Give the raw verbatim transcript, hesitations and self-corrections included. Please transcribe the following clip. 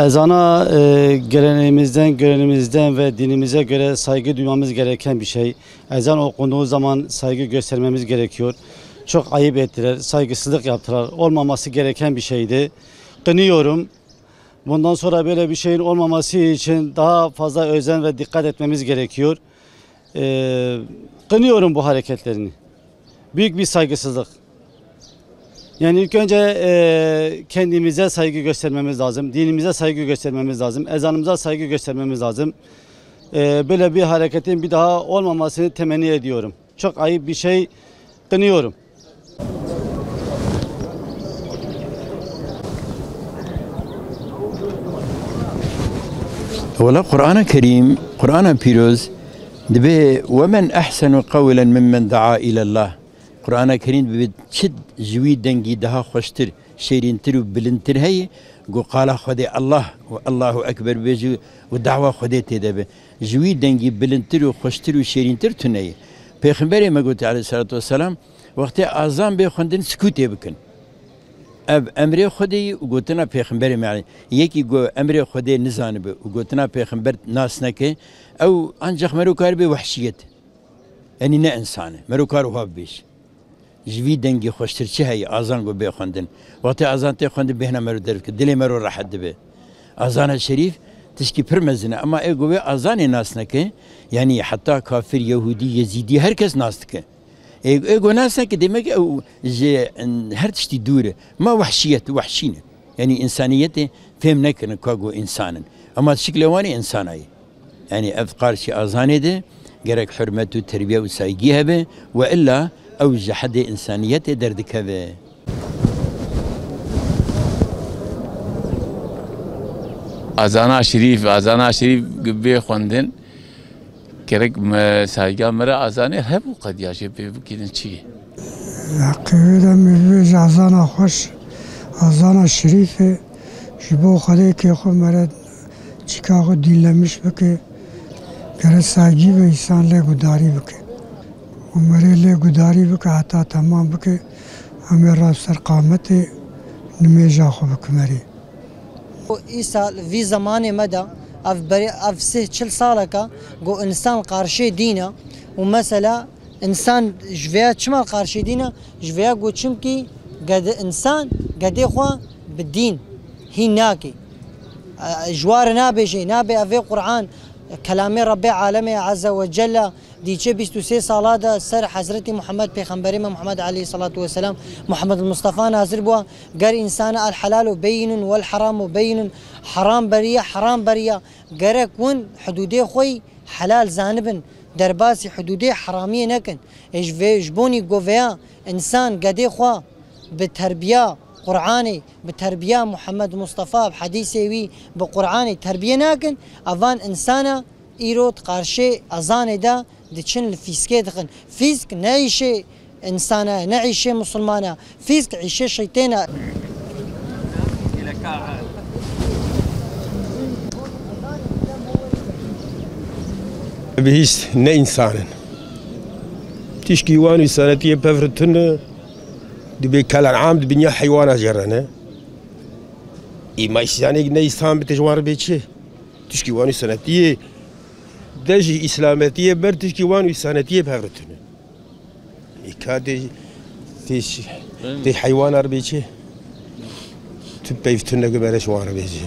Ezana, e, geleneğimizden, görenimizden ve dinimize göre saygı duymamız gereken bir şey. Ezan okunduğu zaman saygı göstermemiz gerekiyor. Çok ayıp ettiler, saygısızlık yaptılar. Olmaması gereken bir şeydi. Kınıyorum. Bundan sonra böyle bir şeyin olmaması için daha fazla özen ve dikkat etmemiz gerekiyor. Ee, kınıyorum bu hareketlerini. Büyük bir saygısızlık. Yani ilk önce, e, kendimize saygı göstermemiz lazım, dinimize saygı göstermemiz lazım, ezanımıza saygı göstermemiz lazım. E, böyle bir hareketin bir daha olmamasını temenni ediyorum. Çok ayıp bir şey, kınıyorum. Wela Qur'ana Kerîm, Qur'ana Pîroz dibê: "Ve men ehsenu qewlen mimmen daa ilallah." Qur'ana Kerîm dibê çi ji wî dengî daha xweştir, şêrîntir û bilindtir heye, ku qala Xwedê Allah û Allahu Ekber bêjî û dawa Xwedê tê de be. Ji wî dengî bilindtir û xweştir û şêrîntir tune ye. Pêxemberê me gotiye aleyhisselatu vesselam, wextê azan bê xwendin, sikûtê bikin. Ev emrê Xwedê ye û gotina Pêxemberê me. Yekî ku emrê Xwedê nizanibe û gotina Pêxember nas neke, ew ancaq mero karibe wehşiyet. Yanî ne însan e. Mero kar wiha bibêj. Ji vî dengî xweştir çi heye, azan ku bê xwendin. Wextê azan tê xwendin, bêhna mero derv dike, dilê mero rehet dibe. Azana şerîf tişkî pir mezin e, ema ê ku wê azanê nas neke, yanî heta kafir, yehûdî, yezîdî, her kes nas dike. Ê, ê ku nas neke, demek ew ji, her tiştî dûr e. Ma wehşiyet, wehşî ne. Yanî însaniyetê fêm nekirin ka ku însan in. Ema şiklê wan ê însana ye. Yanî ev qarşî azanê de gerek hurmet û terbiye û saygî hebe, we illa ew ji hedê însaniyetê derdikeve. Azana şerîf, azana şerîf bê xwendin. Gerek me saygîya me re azanê hebû, qediya jê pê bikînin çi ye? Heqê wê de me bibêje azana xweş, azana şerîf e. Ji bo Xwedê kê xwe me re çîka xwe dînlemiş bike. Gere saygî be, însan lê gudarî bike. Û me rê lê gudarî bike heta temam bike. Em ê ra ser qametê nimêja xwe bike me rê. Îsal vî zemanê me de ev berê, ev sih çil saleka ku însan qarşê dîn e û mesela însan ji vêya çima qarşê dîn e? Ji vêya ku çimkî gede, însan gedê xwe bi dîn hîn nake. E, ji wa re nabêje, nabê ev ê Qur'an, kelamê Rebbê Alemê Azze ve Celle, Dîçe bîst û sê sala de ser Hezretî Muhammed, Pêxemberê me Muhammed aleyhisselatu vesselam, Muhammed Mustafa nazil bû. Ger însana el helal û beyinun wel heramu beyinun, heram beriye, heram beriye. Gerek win hudûdê xwe yî helal zanibin, derbasî hudûdê heramiyê nekin. Ê ji vê, ji bonî goveya însan gedê xwe bi terbiya Qur'anê, bi terbiya Muhammed Mustafa, bi hedîsê wî, bi Qur'anê terbiye nakin, evan însana Îro di qarşê ezanê de diçin li fîskê dixin. Fîsk ne îşê însana ye, ne îşê misilmana ye. Fîsk îşê şeytêna ye. Bihîst ne însan in. Tişkî wan însanetiyê pevr tune, dibê kelan am di binya heywana jê re ne. Îma însanê ne însan bi te ji wan re bê çi? Tişkî wan û senetiyê de jî îslametiyê ber tişkî wan û senetiyê bi hev re tune. Îka tê, tê, tê heywana re bê çi? Tu peyv tune ki bere ji wan re bê çi?